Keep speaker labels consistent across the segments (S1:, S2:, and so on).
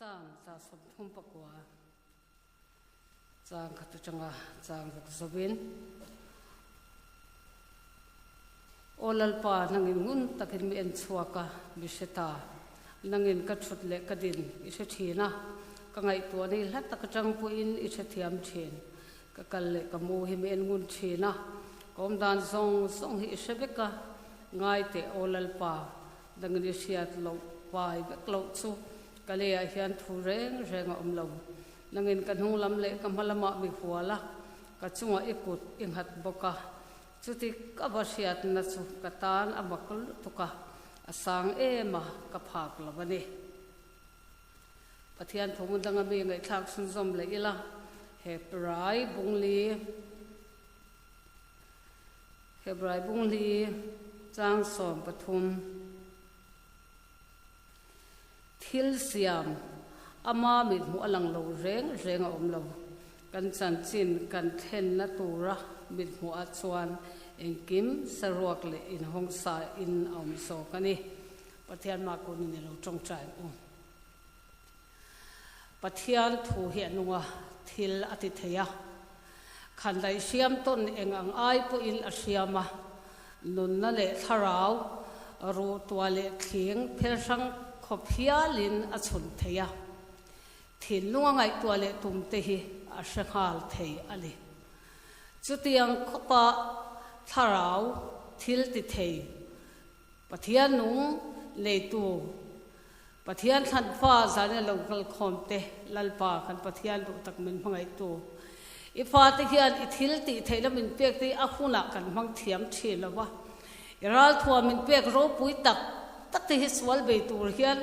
S1: Psalm 139 chang khat atanga chang ruk zawin Aw Lalpa, nangin ngun takin mi en chhuak a, mi hre ta. Nangin ka thut leh ka din i hre thin a, ka ngaihtuah ni hla tak atang pawhin i hrethiam thin. Ka kal leh ka mu hi mi en ngun thin a, ka awm dan zawng zawng hi i hre vek a, ngai teh Aw Lalpa, nangin i hriat loh pai vek loh chu ka leiah hian thu reng reng a awm lo. Nangin ka hnung lam leh ka hma lamah mi hual a, ka chungah i kut i nghat bawk a, chuti ka va hriatna chu ka tan a mak lutuk a, a sang em a, ka phak lo a ni. Pathian thu hmun danga mi ngaihthlak chhunzawm leh ila, Hebrai bungli Hebrai bungli chang 13. Thil siam, ama mithmuh a lang lo reng reng a awm lo. Kan chanchin kan thlenna tura mithmuhah chuan engkim saruak leh inhawngsa in a awm zawk a ni. Pathian mah kunin i lo tawngtai ang u. Pathian thu hi a nung a, thil a ti thei a. Khandaih hriam tawn eng ang ai pawhin a hriam a, nunna leh thlarau, ruh tua leh thling phel hrang khawp hialin a chhun thei a. Thinlunga ngaihtuah leh tum te hi a hre nghal thei a ni. Chutiang khawpa thlarau thil ti thei Pathian nung neitu Pathian thlan fa zan a lo kal khawm te Lalpa kan Pathian duh tak min hmangaihtu i fate hian i thil tih theihna min pek te hi a hunah kan hmang thiam thin lo va, i ralthuam min pek ropui tak tak te hi sual bei tur hian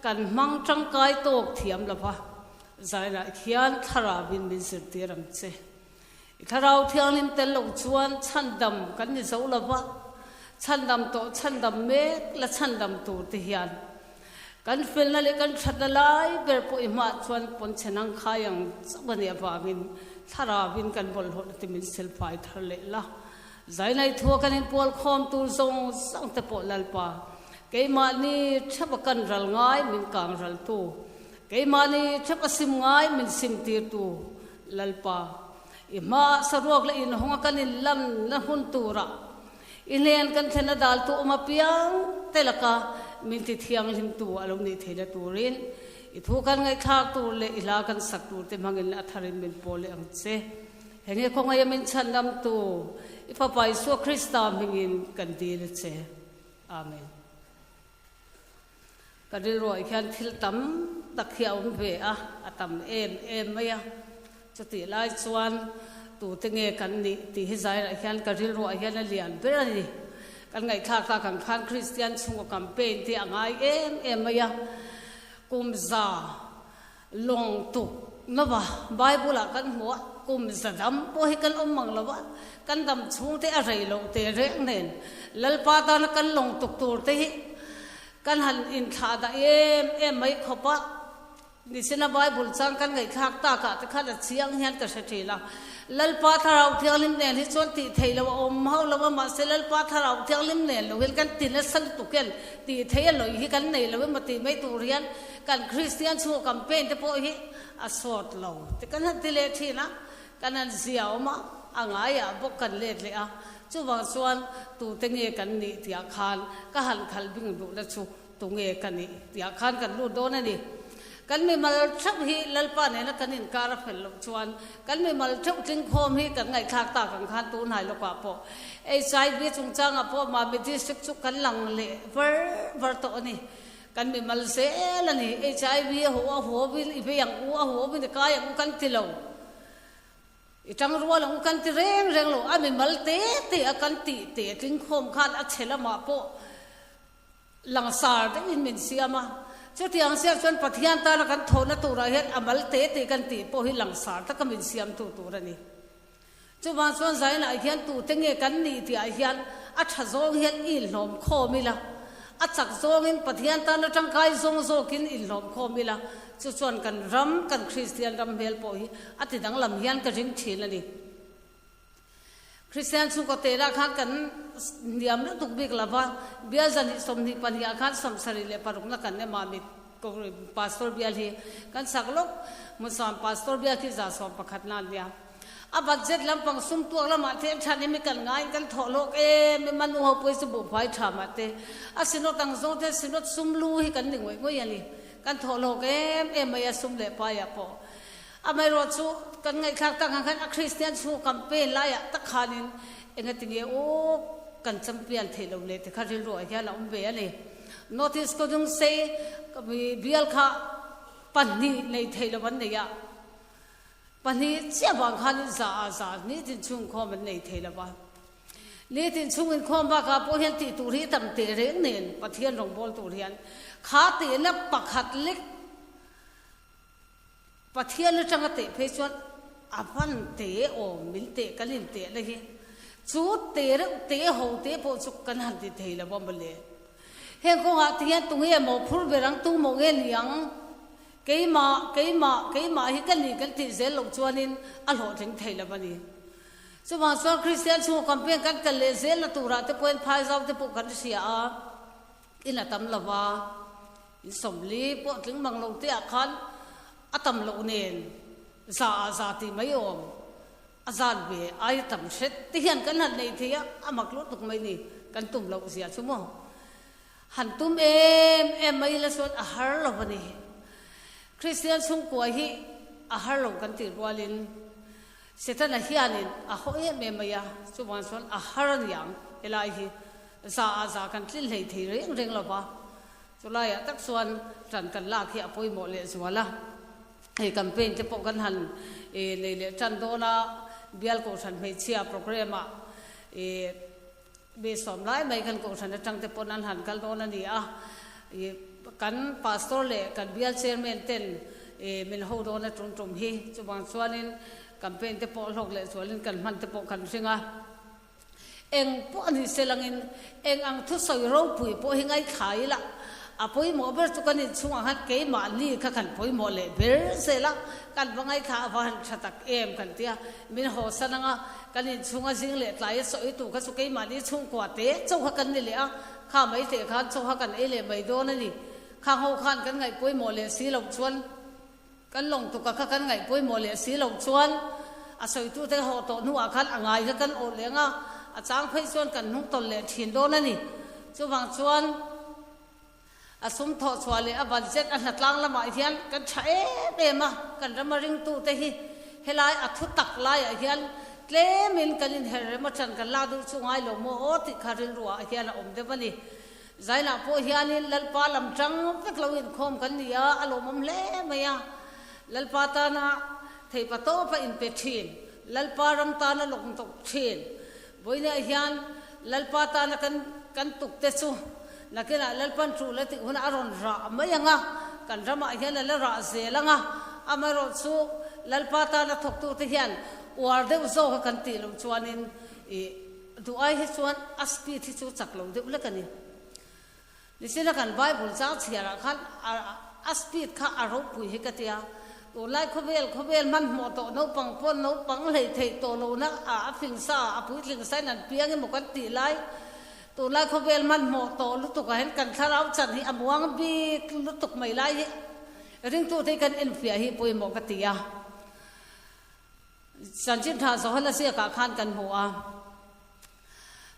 S1: kan hmang tangkai tawk thiam lo va, zainah hian thlarauin min zirtir ang che. I Thlarau Thianghlim tel lo chuan chhandam kan ni zo lo va, chhandam tawh chhandam mek la chhandam tur te hian kan felna leh kan thatna lai ber pawh i hmaah chuan pawnchhe nang khai ang chauh a nih avangin Thlarauin kan bawlhhlawhna te min silfai thar leh la. Zainai thua kan inpual khawm tur zawng zawng te pawh Lalpa, keimahni theuha kan ral ngai min kang raltu, keimahni theuha sim ngai min simtirtu, Lalpa, i hmaah saruak leh inhawnga kan inlanna hun turah i hnen kan thlen a daltu awm apiang te laka min ti thianghlimtu a lo nih theihna turin i thu kan ngaihthlak tur leh i hla kan sak tur te hmangin a tharin min pawl leh ang che. Henge khawngaia min chhandamtu i Fapa Isua Krista hmingin kan dil a che. Amen. Ka rilruah hian thil tam tak hi a awm ve a, a tam em em mai a. Chutih lai chuan tute nge kan nih tih hi zairah hian ka rilruah hian a lian ber a ni. Kan ngaihthlak tlak ang khan Kristian chhungkaw campaign te a ngai em em mai a. Kum za lawng tuk nova Bible ah kan hmu a, kum za dam pawh hi kan awm mang lo a, kan dam chhung te a rei loh teh reng nen Lalpa tana kan lawng tuk tur te hi kan han inthlah dah em em mai khawp a. Nichina Bible chang kan ngaihthlak takah te khan a chiang hian ka hre thin a, Lalpa Thlarau Thianghlim nen hi chuan tih theih loh a awm hauh lo a, mahse Lalpa Thlarau Thianghlim nen lo hian kan ti nasa lutuk hian tih theih a lawih hi kan nei lo emaw tih mai tur hian kan Kristian chhunga campaign te pawh hi a sawt lo te kan han ti leh thin a, kan han zia awm a, a ngaiah bawk kan let leh a, chuvang chuan tute nge kan nih tihah khan ka han khalh bing duhna chu Tunge ka nih tihah khan kan lut dawn a ni. Kan mimal theuh hi Lalpa nena kan inkar a fel loh chuan kan mimal theuh tlingkhawm hi kan ngaihthlak tak ang khan tunhnai lawkah pawh HIV chungchangah pawh Mami District chu kan lang leh var var tawh a ni. Kan mimal zel a ni. HIV a haw a hawin i vei ang u, a hawin i kai ang u kan ti lo. I tang rual ang u kan ti reng reng lo. A mimal te te a kan tih teh tlingkhawm khan a chhe lamah pawh Langsar deuhin min siam a, chutiang siam chuan Pathian tana kan thawhna turah hian a mal te te kan tih pawh hi langsar taka min siamtu tur a ni. Chuvang chuan Zainah hian tute nge kan nih tihah hian a tha zawng hian i inhlawm khawm ila, a chak zawngin Pathian tana tangkai zawng zawkin inhlawm khawm ila, chu chuan kan ram, kan Kristian ram hmel pawh hi a ti danglam hian ka ring thin a ni. Kristian chhungkaw tehlah khan kan hniam lutuk bik lo va, bial 122 ah khan 76 na kan ema mit Pastor bial hi kan sak lawk Hmunsam Pastor bial khi 111 na ania. A budget lampang sum tuak lamah te than emi kan ngai kan thawh lawk em em a nu ho pawh hi chu buhfai tha mah te a synod ang zawng te synod sum lu hi kan ni ngawih ngawih a ni. Kan thawh lawk em em mai a sum leh paiah pawh. Amaherawh chu kan ngaihthlak tak ang khan a Kristian chhung campaign laiah tak khanin engatinge aw kan champion theih lo leh ti kha rilruah hian a awm ve a ni. North East kawng sei bial kha pahnih nei theih lo an nei a, pahnih chiah vang khanin za ah za nitin chhungkhawm an nei thei lo va. Nitin chhung inkhawm bakah pawh hian tih tur hi tam teh reng nen Pathian rawngbâwl tur hian kha tehna pakhat lek Pathian atanga teh phei chuan a hman te awm min teh kan intehna hi chu te reuh te ho te pawh chu kan han ti thei lo a mawle. Heng kawngah te hian tunge maw phur ber ang tu maw nge ni ang? Keimah, keimah, keimah hi ka ni kan tih zel loh chuanin a hlawhtling thei lo a ni. Chuvang chuan Kristian chhunga campaign kan kal leh zelna turah te pawhin phai zau te pawh kan hria a, in a tam lo va, in 40 pawh tling mang lo te ah khan a tam loh nen za ah za tih mai awm a zat ve ai a tam hret te hian kan han nei thei a, a mak lutuk mai ni kan tum loh zia chu maw. Han tum em em mai ila chuan a har lo a ni. Kristian chhungkua hi a har lo kan tih rualin Setana hianin a haw em em mai a, chuvang chuan a har a niang helai hi za ah za kan tlin hlei thei reng reng lo va, chulaiah tak chuan ṭan kan lak hi a pawimawh leh zual a, hei campaign te pawh kan han nei leh ṭan dawn a, bial kohhran hmeichhia programme ah mi sawm lai mai kan kohhran aṭang te pawn an han kal dawn a ni a, kan pastor leh kan bial chairman ten min ho dawn a ṭum ṭum hi, chuvang chuanin campaign te pawh hlawk leh zualin kan hman te pawh kan hring a, eng pawh a ni se langin eng ang thusawi ropui pawh hi ngaithla ila a pawimawh ber chu kan inchhungah khan keimahni kha kan pawimawh leh ber zel a, kan va ngaithla a va han ṭha tak em kan ti a, min hawsan anga Kan inchhunga zing leh tlai a sawi tur kha chu keimahni chhungkua te chaw kha kan ni leh a, kha mai teh khan chaw kha kan ei leh mai dawn a ni. Khang ho khan kan ngaih pawimawh leh si loh chuan kan lawng tuka kha kan ngaih pawimawh leh si loh chuan a sawitute haw tawh hnuah khan a ngai kha kan awh leng a, a chang phei chuan kan hnung tawlh leh thin dawn a ni. Chuvang chuan a sum thawh chhuah leh a budget a hnatlang lamah hian kan tha em em a, kan rama ringtute hi helai a thu tak laiah hian tlemin kan inher rem atang kan lak duh chu ngai lo maw aw tih kha rilruah hian a awm deuh a ni. Zainah pawh hianin Lalpa lam tang vek lo inkhawm kan ni a, a lawmawm hle mai a. Lalpa tana theipa tawpa inpe thin, Lalpa ram tana lawm tawk thin Vawiinah hian Lalpa tana kan kan tuk te chu nakinah Lalpan ṭul a tih hunah a rawn rah mai ang a, kan ramah hian a la rah zel ang a, amaherawh chu Lalpa tana thawktute hian uar deuh zawk a kan tih loh chuanin ih duh ai hi chuan a speed hi chu chak lo deuh lek a ni. Nichina kan Bible chang chhiarah khan a speed kha a ropui hi ka tia. Tunlai khawvel khawvel hmanhmawh tawh naupang pawn naupang hlei theih tawh lohna a a fing sa a puitling sain an piang emaw kan tih lai. Tunlai khawvel hmanhmawh tawh lutuk ah hian kan thlarau chan hi a muang bik lutuk mai lai hi ringtute hi kan enfiah hi pawimawh ka ti a. Chanchin tha Johana ziakah khan kan hmu a.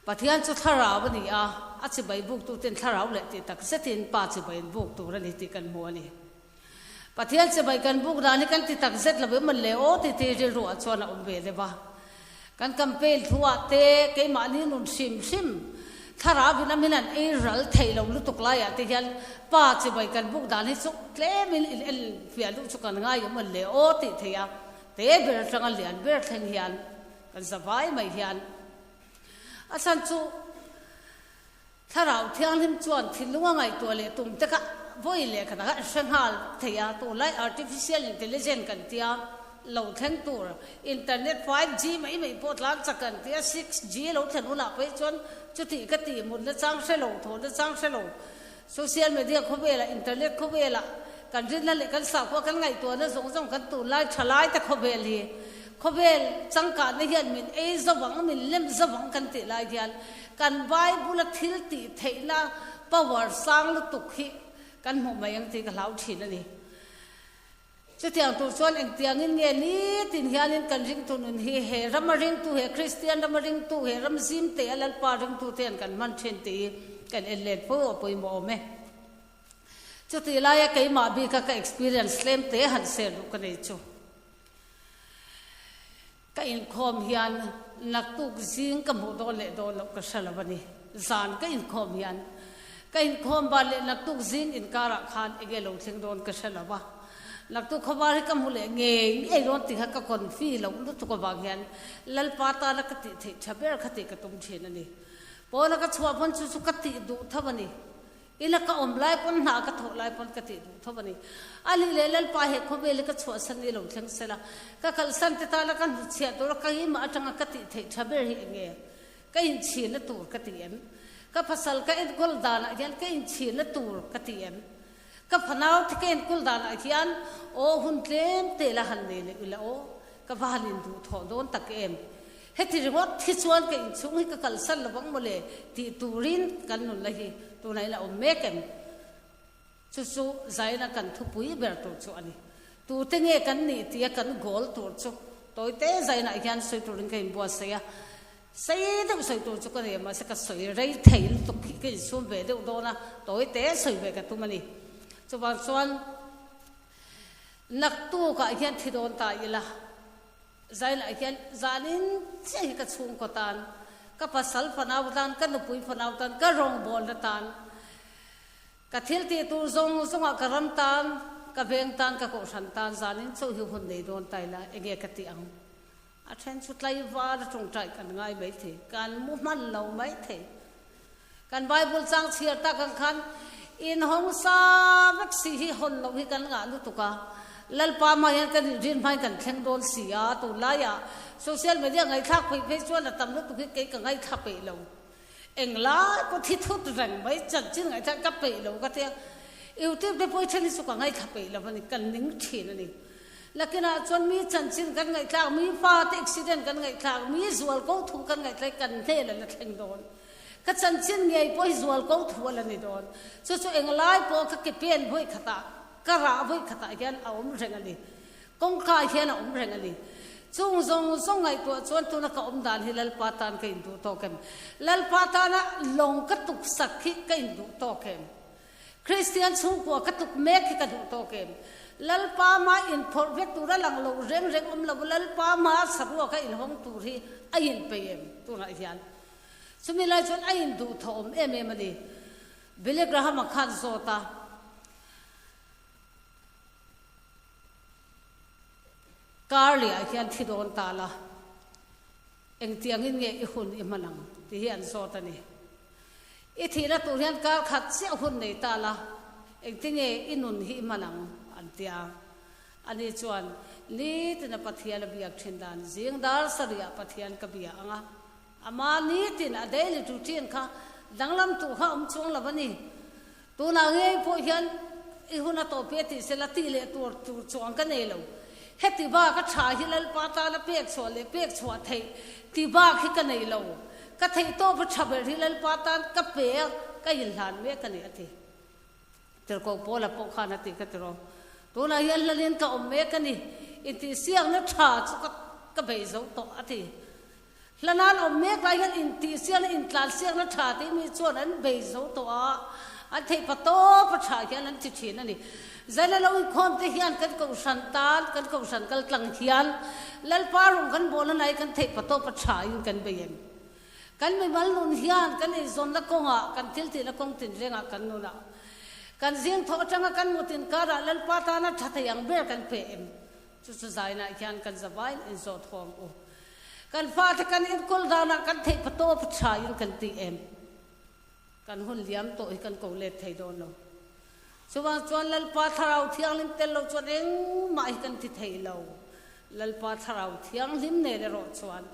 S1: Pathian chu thlarau a ni a, a chibai buktuten thlarau leh tih tak zetin Pa chibai in buk tur a ni tih kan hmu a ni. Pathian chibai kan buk dan hi kan ti tak zet lo em le aw ti ti rilruah chuan a awm ve deuh a. Kan campaign thuah te keimahni nun hrim hrim thlarau in a min an ei ral theih lo lutuk laiah te hian Pa chibai kan buk dan hi chu tlemin in en fiah duh chu kan ngai em le aw tih theih a, te ber atanga lian ber thleng hian Kan zavai mai hian a chhan chu Thlarau Thianghlim chuan thinlung a ngaihtuah leh tum te kha vawi leh khat ah khan a hre nghal vek thei a, tunlai artificial intelligent kan tia lo thleng tur internet 5G mai mai pawh tlan chak kan tia 6G lo thlen hunah phei chuan chutih ka tih mut na chang hre lo thaw na chang hre lo social media khawvelah internet khawvelah kan rinna leh kan sakhua kan ngaihtuahna zawng zawng kan tunlai tha lai te khawvel hi khawvel changkahna hian min ei zo ang min lem zo ang kan tih lai hian kan Bible a thil tih theihna power sang lutuk hi. Kan hmuh mai ang tih ka hlau thin a ni. Chutiang tur chuan engtiangin nge nitin hianin kan ringtu nun hi he rama ringtu, he Kristian rama ringtu, he ram zim te a Lalpa ringtu te an kan hman thin tih hi kan en let fo a pawimawh awm e. Chutih laia keimah bika ka experience tlem te han share duh ka nei chu. Ka inkhawm hian naktuk zing ka hmuh dawn leh dawn loh ka hre lo a ni. Zan ka inkhawm hian ka inkhawm ban leh naktuk zing inkarah khan enge lo thleng dawn ka hre lo a. Naktuk khawvar hi ka hmu leh ngei ngei dawn tih kha ka confi loh lutuk avang hian Lalpa tana ka tih theih tha ber kha tih ka tum thin a ni. Pawna ka chhuah pawn chu chu ka tih duh tho a ni. Ila ka awm lai pawn hna ka thawh lai pawn ka tih duh tho a ni. A nih leh Lalpa he khawvel hi ka chhuahsan ni lo thleng sela, ka kalhsan te tana ka hnutchhiah tura ka ngimah atanga ka tih theih tha ber hi eng nge? Ka inchhirna tur ka ti em? Ka pasal ka enkawl danah hian ka inchhirna tur ka ti em? Ka fanau te ka enkawl danah hian aw hun tlem te la han nei leh ila aw, ka va han induhthawh dawn tak em? Heti ringawt hi chuan ka inchhung hi ka kalsan lo vang mawle tih turin kan nunna hi tunah in a awm mek em? Chu chu zaina kan thupui ber tur chu a ni. Tute nge kan nih tia kan goal tur chu tawite zainah hian sawi turin ka inbuatsaih a, sei deuh sawi tur chu ka nei a mahse ka sawi rei thei lutuk hi ka insum ve deuh dawn a, tawite sawi ve ka tum a ni. Chuvang chuan naktukah hian thi dawn ta ila. Zailah hian zanin chiah hi ka chhungkaw tan, ka pasal fanau tan, ka nupui fanau tan, ka rawngbawlna tan, ka thil tih tur zawng zawngah ka ram tan, ka veng tan, ka kohhran tan zanin chauh hi hun nei dawn ta ila enge ka tih ang? A then chu tlaivar a tawngtai kan ngai maithei, kan mu hman lo maithei. Kan Bible chang chhiar tak ang khan inhawng sa vek si hi hawn loh hi kan ngah lutuk a, Lalpa hma hian kan inrin hmain kan thleng dawn si a, tunlaiah social media ngaihthlak pheih phei chuan a tam lutuk hi kei ka ngaithla peih lo. Englai pawh thi thut reng mai chanchin ngaihthlak ka peih lo ka tia, YouTube te pawh hi then hi chu ka ngaithla peih lo a ni, ka ning thin a ni. Nakinah chuan mi chanchin kan ngaihthlak, mi fate accident kan ngaihthlak, mi zual ko thu kan ngaihthlak hi kan hnel a la thleng dawn. Ka chanchin ngei pawh hi zual ko thu a la ni dawn. Chu chu englai pawh ka ke pen vawi khatah, ka rah vawi khatah hian a awm reng a ni. Kawngka hian a awm reng a ni. Chung zawng zawng ngaihtuah chuan tuna ka awm dan hi Lalpa tan ka induh tawk em? Lalpa tana lawng ka tuksak hi ka induh tawk em? Kristian chhungkua ka tuk mek hi ka duh tawk em? Lalpa hma inphawrh vek tur a lang lo reng reng awm lo, Lalpa hma saruaka inhawng tur hi a inpeih em? Tunah hian Chumi lai chuan a induhthawh awm em em a ni. Billy Graham-a khan zawt a, Kar lehah hian thi dawn ta la, engtiangin nge i hun i hman ang? tih hi an zawt a ni. I thihna tur hian kar khat chiah hun nei ta la, engtinge i nun hi i hman ang? an ti a. Ani chuan, Nitina Pathian a biak thin dan, zing dar sarihah Pathian ka bia ang a, ama nitin a daily routine kha danglam tur kha awm chuang lo a ni. Tunah ngei pawh hian i hun a tawp hi a tih sela tih leh tur tur chuang ka nei lo. Heti bak a tha hi Lalpa tana pek chhuah leh pek chhuah theih ti bak hi ka nei lo. Ka theih tawp a tha ber hi Lalpa tan ka pe a, ka inhlan mek a ni a ti. Tirhkoh Paula pawh khan a ti ka ti rawh. Tunah hian hlalin ka awm mek a ni, intihsiakna tha chu ka ka bei zo tawh a ti. Hlanan awm mek lai hian intihsiakna, intlansiakna tha tih mi chuan an bei zo tawh a, an theih pa tawp a tha hian an ti thin a ni. Zaina lo inkhawm te hian kan kohhran tan, kan kohhran kal tlang hian Lalpa rawng kan bawlna nai kan theih pa tawp a tha in kan bei em? Kan mimal nun hian kan eizawnna kawngah, kan thiltihna kawng tinrengah kan nun a. Kan zing thawh atanga kan mut inkarah Lalpa tana tha thei ang ber kan pe em? Chu chu zainah hian kan zavain inzawh tho ang u. Kan fate kan enkawl danah kan theih patawp thain kan ti em? Kan hun liam tawh hi kan ko let thei dawn lo. Chuvang chuan Lalpa Thlarau Thianghlim tel lo chuan engmah hi kan ti thei lo. Lalpa Thlarau Thianghlim nen erawh chuan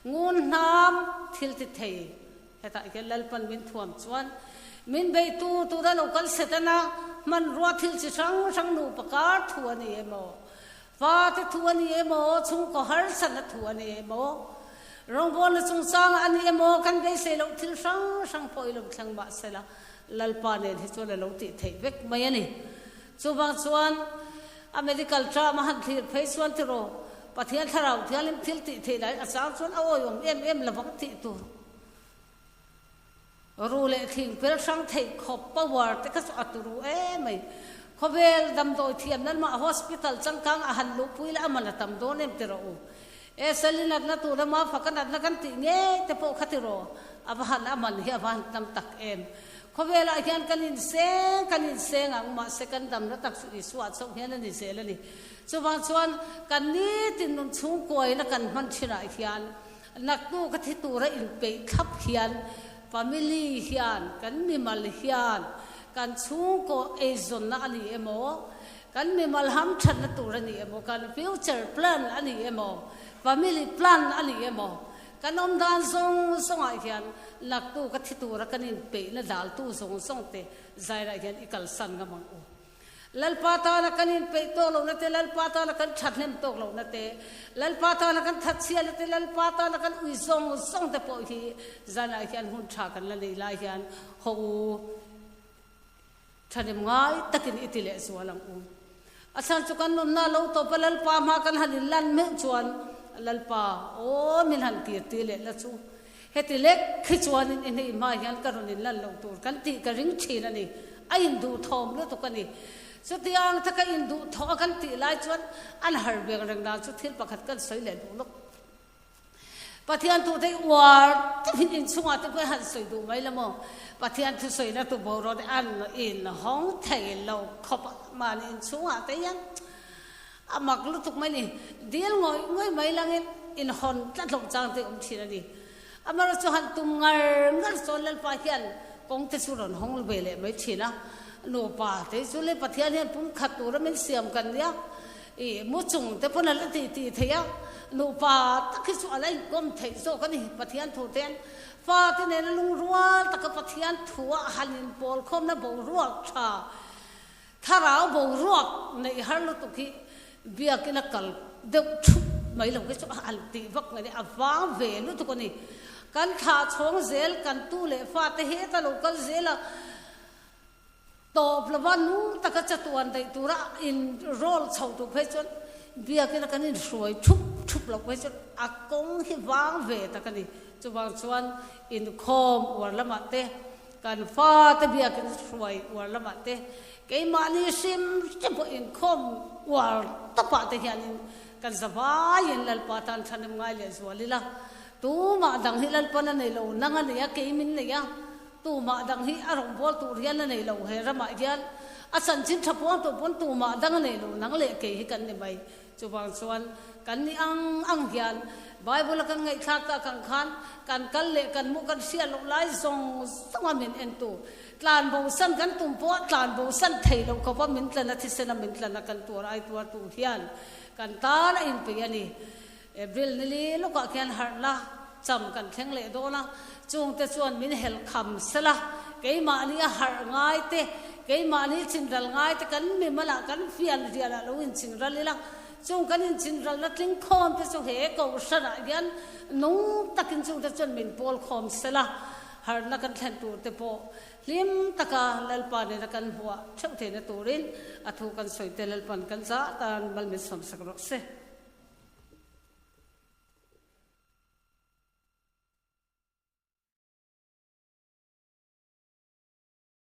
S1: ngun hnam thil ti thei hetah hian Lalpan min thuam chuan min beitu tura lo kal Setana hmanrua thil chi hrang hrang nupa kar thu a ni emaw, fate thu a ni emaw, chhungkaw harsatna thu a ni emaw, rawngbawlna chungchangah a ni emaw kan beisei loh thil hrang hrang pawh i lo thleng mahsela. Lalpa nen hi chuan a lo tih theih vek mai a ni. Chuvang chuan a medical term a han thlir phei chuan tiraw Pathian Thlarau Thianghlim thil tih theih lai a chang chuan a awihawm em em lovang tih tur ru leh thing pel hrang theih khawp power te kha chu a turu em mai. Khawvel damdawi thiam nan mah hospital changkang a han luhpui leh a man a tam dawn em tiraw u. E Sally natna tur ema faka natna kan tih ngei te pawh kha tiraw a va han a man hi a va han tam tak em. Khawvelah hian kan inseng kan inseng ang mahse kan damna tak chu Isua chauh hian a ni zel a ni. Chuvang chuan kan nitin nun chhungkuaina kan hman thinah hian naktu ka thi tura inpeih thlap hian family hian kan mimal hian kan chhungkaw eizawnna a ni emaw Kan mimal ham thatna tur a ni emaw, kan future plan a ni emaw, family plan a ni emaw, kan awm dan zawng zawngah hian naktu ka thi tura kan inpeihna daltu zawng zawng te zairah hian i kalsan ngam ang u. Lalpa tana kan inpeih tawk lohna te, Lalpa tana kan thathnem tawk lohna te, Lalpa tana kan thatchhiatna te, Lalpa tana kan ui zawng zawng te pawh hi zanah hian hun tha kan la nei lai hian haw u. Thahnem ngai takin i ti leh zual ang u. A chhan chu kan nunna lo tawp a Lalpa hma kan han inlan meuh chuan Lalpa aw min han kir ti leh la chu. Heti lek khi chuanin i hneih hma hian ka rawn inlan loh tur kan tih ka ring thin a ni. A induhthawm lutuk a ni. Chutiang taka induhthawh a kan tih lai chuan an har beng reng dan chu thil pakhat kan sawi leh duh lawk. Pathian thu te uar takin inchungah te pawh han sawi duh mai la maw? Pathian thusawina tu boruak te an in hawng thei lo khawp a, mahni inchungah te hian a mak lutuk mai ni. Dil ngawih ngawih mai langin inhawn tlat loh chang te awm thin a ni. Amaherawhchu han tum ngar ngar chuan Lalpa hian kawng te chu rawn hawng ve leh mai thin a. Nupa te chu le Pathian hian pumkhat tura min siam kan nia. I mu chung te pawn a la tih tih theih a, nupa tak hi chu a la inkawm theih zawk a ni. Pathian thu ten fate nena lungrual taka Pathian thua han inpawl khawmna boruak tha, thlarau boruak neih har lutuk hi biakin a kal deuh thup mai lo hi chu a han tih vak mai a ni, a vang ve lutuk a ni. Kan thlah chhawng zel kan tu leh fate heta lo kal zel a, Tawp lova nung taka chatuan daih tura in roll chho duh phei chuan biakina kan inhruai thup thup loh phei chuan a kawng hi vang ve tak a ni. Chuvang chuan inkhawm uar lamah te, kan fate biakin hruai uar lamah te, keimahni hrim hrim pawh inkhawm uar tawpah te hianin kan zavaiin Lalpa tan thanem ngai leh zual ila, tumah dang hi Lalpan a nei lo, nang a nei a, kei min nei a. Tumah dang hi a rawngbâwl tur hian a nei lo, he ramah hian a chanchin tha puang tur pawn tumah dang a nei lo, nang leh kei hi kan ni mai. Chuvang chuan kan ni ang ang hian Bible-a kan ngaihthlak tak ang khan kan kal leh kan hmuh kan hriat loh lai zawng zawnga min entu, tlan bosan kan tum pawh tlan bosan thei loh khawpa min tlan a, thisena min tlan a kan tuar ai tuartu hian kan tan a inpeih a ni. April ni li lawkah khian harhna cham kan thleng leh dawn a, chungte chuan min helh kham sela, keimahni a harh ngai te, keimahni chinral ngai te kan mimalah kan fian rialah lo inchinral ila, chung kan inchinralna tling khawm te chu he kohhranah hian nung takin chungte chuan min pawl khawm sela, harhna kan thlen tur te pawh hlim taka Lalpa nena kan hmuah theuh theihna turin a thu kan sawi te Lalpan kan zah tan malmin sawmsak rawh se.